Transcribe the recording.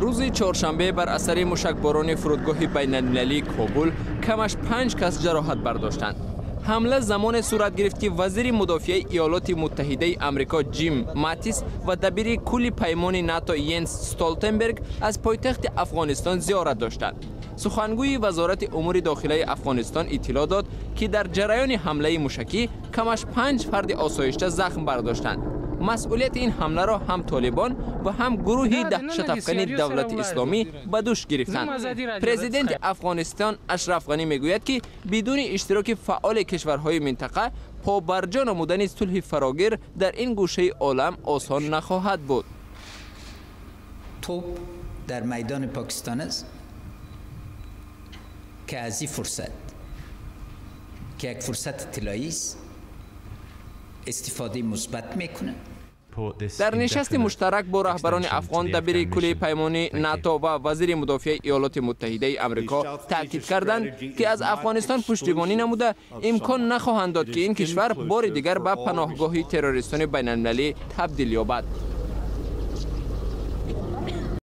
Рӯзи чоршанбе бар асари мушакборони фурудгоҳи байналмилалии Кобул камаш 5 кас ҷароҳат бардоштанд. Ҳамла замоне сурат гирифт, ки вазири мудофиаи Иёлоти Муттаҳидаи Амрико Ҷим Матис ва дабири кулли паймони НАТО Йенс Столтенберг аз пойтахти Афғонистон зиёрат доштанд. Сухангӯи Вазорати умури дохилаи Афғонистон иттилоъ дод, ки дар ҷараёни ҳамлаи мушакӣ камаш 5 фарди осоишта захм бардоштанд. Масъулияти ин ҳамларо ҳам Толибон ва ҳам гурӯҳи даҳшатафкани Давлати Исломӣ ба дӯш гирифтанд. Президенти Афғонистон Ашраф Ғанӣ мегӯяд, ки бидуни иштироки фаъоли кишварҳои минтақа побарҷо намудани сулҳи фарогир дар ин гӯшаи олам осон нахоҳад буд. Топ дар майдони Покистон аст, ки аз ин фурсат, ки як фурсати тиллоӣ аст, истифодаи мусбат мекунад. Дар нишасти муштарак бо раҳбарони афғон дабири кулли паймони НАТО ва вазири мудофиаи Иёлоти Муттаҳидаи Амрико таъкид карданд, ки аз Афғонистон пуштибонӣ намуда, имкон нахоҳанд дод, ки ин кишвар бори дигар ба паноҳгоҳи террористони байналмилалӣ табдил ёбад.